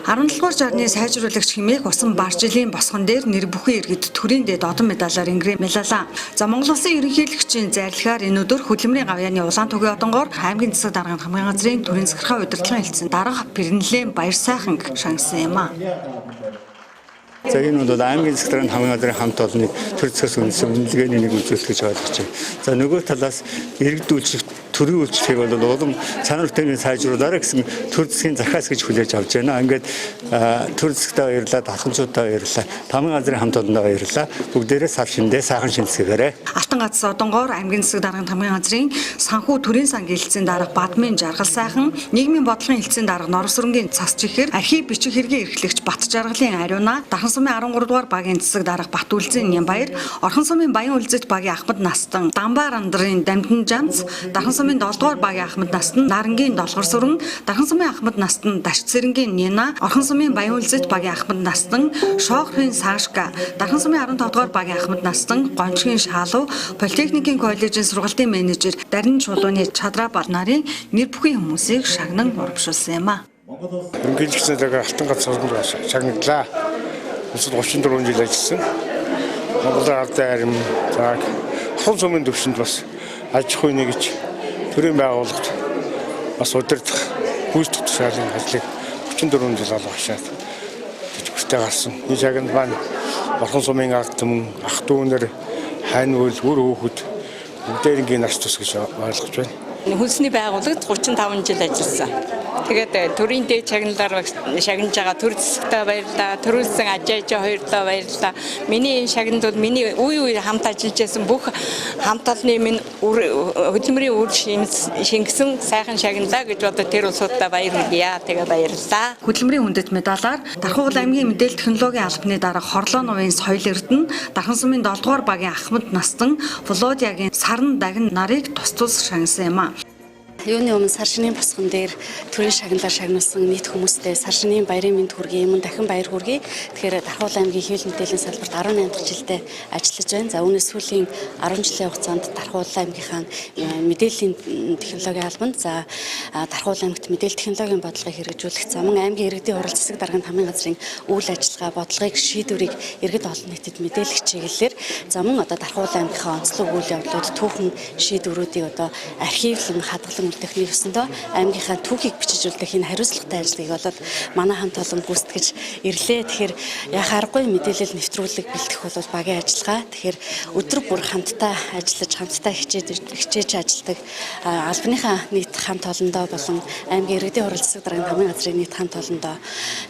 17 дугаар жарны сайжруулагч хэмээх усан баржилийн босгон дээр нэр бүхэн иргэд төрийн дэд одон медалаар ингэрээ мэлалаа. За, Монгол Улсын ерөнхийлөгчийн зарлихаар энэ өдөр хөдөлмөрийн гавьяаны улаан тугийн одонгоор аймгийн засаг даргын хамгийн газрын төрийн захиргаа удирдлагын хэлтсийн дарга Пэрэнлэн Баярсайхан шагнасан юм а. За, энэ бол аймгийн засаг даргын хамгийн газрын хамт олонны төр засгаас үндэссэн үнэлгээний нэг үзүүлэлт гэж ойлгож байна. За, нөгөө талаас иргэд үйлчлэх, төрийн үйлчлэгийг бол улам санал бүтээмжийг сайжруулаарай гэсэн төр засгийн захиас гэж хүлээж авч байна. Ингээд төр засгтаа баярлалаа, дарханчуудаа баярлалаа, хамгийн газрын хамт олондоо баярлалаа. Бүгдээрээ сар шиндээ сайхан шинэлсгээрэй. Алтан гац одонгоор аймгийн засаг даргын хамгийн газрын санхүү төрийн сан гэлцийн дарга Бадмын Жаргал сайхан, нийгмийн бодлогын хэлтсийн дарга Норвсөрөнгийн цас чихэр, архив бичих хэргийн эрхлэгч Бат Жаргалын Ариуна, Дархан сумын 13 дугаар багийн засаг дарга Бат Үлзийн Нямбаяр, Орхон сумын Баян Үлзэт багийн Ахмад Настан, Дамбар Андрын Дамдин Жанц, Дархан сумын 7 дугаар багийн Ахмад Настан, Нарангийн Долгор Сүрэн, Дархан сумын Ахмад Настан, Дашт Цэрэнгийн Нина, Орхон сумын Баян Үлзэт багийн Ахмад Настан, Шоохрын Саашка, Дархан сумын 15 дугаар багийн Ахмад Настан, Гончгийн Шаалуу, Политехникийн коллежийн сургалтын менежер Дарин Чулууны Чадра бал нарын нэр бүхий хүмүүсийг шагнан урамшуулсан юм а. Ерөнхийлөгч нарыг алтан гац сургамж шагнаглаа. Улсад 34 жил ажилласан. Монголын ардын арим, за, Орхон сумын төвшөнд бас аж ахуйн нэгж төрийн байгууллагт бас удирдах гүйцэтгэх тушаалын ажлыг 34 жил алга хашаад төчгөртэй гарсан. Энэ шагнал маань Орхон сумын ард түмэн, ах дүү нар, хань үл, үр хүүхэд бүгдээрингийн нас тус гэж ойлгож байна. Хүнсний байгууллагад 35 жил ажилласан. Тэгээд төрийн дээд шагналаар шагнаж байгаа төр засагтаа баярлалаа. Төрүүлсэн ажаажаа хоёрдоо баярлалаа. Миний энэ шагналд бол миний үе үе хамт ажиллаж байсан бүх хамт олонны минь хөдөлмөрийн үр шингэсэн сайхан шагналаа гэж одоо тэр улсуудаа баяр хүргье. Тэгээ баярлалаа. Хөдөлмөрийн хүндэт медалаар Дархугал аймгийн мэдээлэл технологийн албаны дарга Хорлоо нувын Соёл Эрдэнэ, Дархан сумын 7 дугаар багийн Ахмад Настан, Володягийн Саран Дагин нарыг тус тус шагнасан юм а. Юуны өмнө сар шинийн босгон дээр төрийн шагналаар шагнуулсан нийт хүмүүстээ сар шинийн баярын мэнд хүргэе, мөн дахин баяр хүргэе. Тэгэхээр Дархуул аймгийн хэвлэл мэдээллийн салбарт 18 дахь жилдээ ажиллаж байна. За, үүнээс сүүлийн 10 жилийн хугацаанд Дархуул аймгийнхаа мэдээллийн технологийн албанд, за, Дархуул аймагт мэдээлэл технологийн бодлогыг хэрэгжүүлэх, за, мөн аймгийн иргэдийн хурал засаг даргын хамгийн газрын үйл ажиллагаа, бодлогыг, шийдвэрийг иргэд олон нийтэд мэдээлэх чиглэлээр, за, мөн одоо Дархуул аймгийнхаа онцлог үйл явдлууд, түүхэн шийдвэрүүдийг одоо архивлан хадгалан үлдэх, нэг ёсондоо аймгийнхаа түүхийг бичиж үлдэх энэ хариуцлагатай ажлыг болоод манай хамт олон гүйцэтгэж ирлээ. Тэгэхээр яах аргагүй, мэдээлэл нэвтрүүлэг бэлтгэх бол багийн ажиллагаа. Тэгэхээр өдөр бүр хамтдаа ажиллаж, хамтдаа хичээж ажилладаг албаныхаа нийт хамт олондоо болон аймгийн иргэдийн хурал засаг даргын хамгийн газрын нийт хамт олондоо,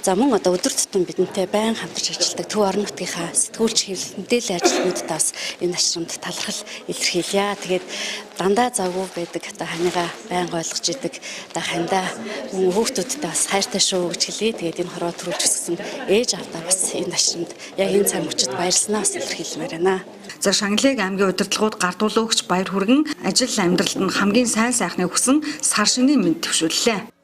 за, мөн одоо өдөр тутам бидэнтэй байн хамтарч ажилладаг төв орон нутгийнхаа сэтгүүлч, хэвлэл мэдээллийн ажилтнуудад бас энэ ашрамт талархал илэрхийлье. Тэгээд дандаа завгүй байдаг одоо ханигаа байнга ойлгож идэг одоо хандаа мөн хүүхдүүдтэй бас хайртай шүү гэж хэлье. Тэгээд энэ хороо төрүүлж өсгсөн ээж аавдаа бас энэ ашрамт яг энэ цаг мөчид баярлснаа бас илэрхийлмээр байна. За, шагналыг аймгийн удирдлагууд гардуулан өгч баяр хүргэн, ажил амьдралд нь хамгийн сайн сайхныг хүсэн сар шинийн мэнд дэвшүүллээ.